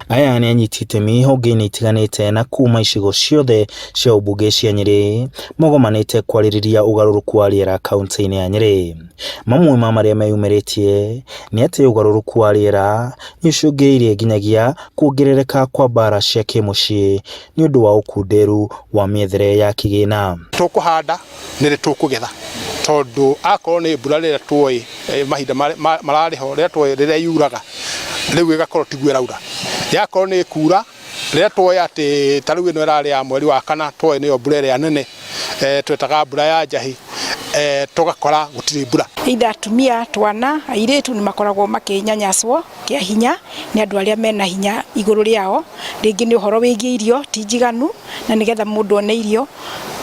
Aya nĩ anyiti itemi honge-inĩ itiganĩte na kuma icigo ciothe cia ũmbunge cia Nyĩrĩ magomanĩte kwarĩrĩria ũgarũrũku wa rĩera kaunti-inĩ ya Nyĩrĩ. Mamwe ma marĩa meyumĩrĩtie nĩ atĩ ũgarũrũku wa rĩera nĩ ũcũngĩrĩirie nginyagia kuongerereka kwa mbara cia kĩmũciĩ nĩ ũndũ wa ũkunderu wa mĩethere ya kĩgĩna. Tũkũhanda nĩ rĩ tũkũgetha tondũ akorwo nĩ mbura rĩrĩa tuoĩ mahinda mararĩ ho rĩrĩa tuoĩ rĩrĩa yuraga rĩu ĩgakorwo tiguo ĩraura. Yakorwo nĩ ĩkura rĩrĩa tuoĩ atĩ ta rĩu ĩno ĩrarĩ ya mweri wa kana tuoĩ nĩyo mbura ĩrĩa nene twetaga mbura ya njahĩ tũgakora gũtirĩ mbura. Either atumia, twana, airĩtu nĩ makoragwo makĩnyanyaswo kĩa hinya nĩ andũ arĩa mena hinya igũrũ rĩao, rĩngĩ nĩ ũhoro wĩgiĩ irio ti njiganu na nĩgetha mũndũ one irio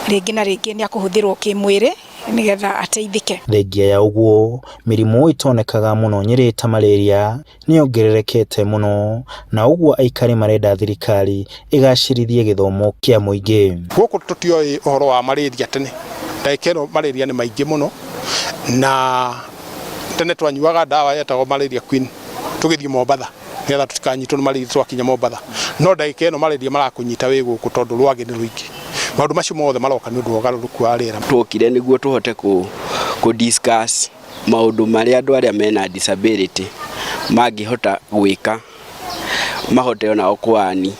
rĩngĩ na rĩngĩ nĩ akũhũthĩrwo kĩmwĩrĩ nĩgetha ateithĩke. Thengia ya ũguo, mĩrimũ ĩtonekaga mũno Nyĩrĩ ta malaria nĩ yongererekete mũno na ũguo aikari marenda thirikari ĩgacĩrithie gĩthomo kĩa mũingĩ. Gũkũ tũtioĩ ũhoro wa malaria tene, ndagĩka ĩno malaria nĩ maingĩ mũno na tene twanyuaga ndawa yetagwo malaria queen tũgĩthiĩ Mombatha nĩgetha tũtikanyitwo nĩ malaria twakinya Mombatha, no ndagĩka ĩno malaria marakũnyita wĩ gũkũ tondũ rwagĩ nĩ rũingĩ. Maũndũ macio mothe maroka nĩ ũndũ wa ũgarũrũku wa rĩera. Twokire nĩguo tũhote kũ discuss maũndũ marĩa andũ arĩa mena disability mangĩhota gwĩka mahote onao kũ earn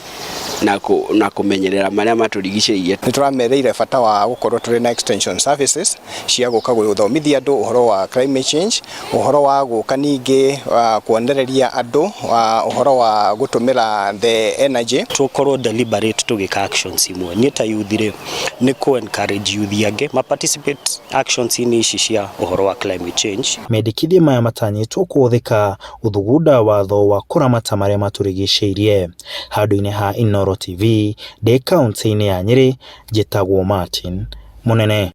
na kũmenyerera marĩa matũrigicĩirie. Nĩ tũramereire bata wa gũkorwo tũrĩ na extension services cia gũka gũthomithia andũ ũhoro wa climate change, ũhoro wa gũka ningĩ kuonereria andũ ũhoro wa gũtũmĩra the energy. Tũkorwo deliberate tũgĩka actions imwe. Niĩ ta youth rĩ, nĩ kũ encourage youth angĩ ma participate actions inĩ ici cia ũhoro wa climate change. Mendekithia maya matanyĩtwo kũhũthĩka gũthugunda watho wa kũramata marĩa matũrigicĩirie. Handũ-inĩ ha Inooro TV, ndĩ kaunti-inĩ ya Nyĩrĩ, njĩtagwo Martin Mũnene.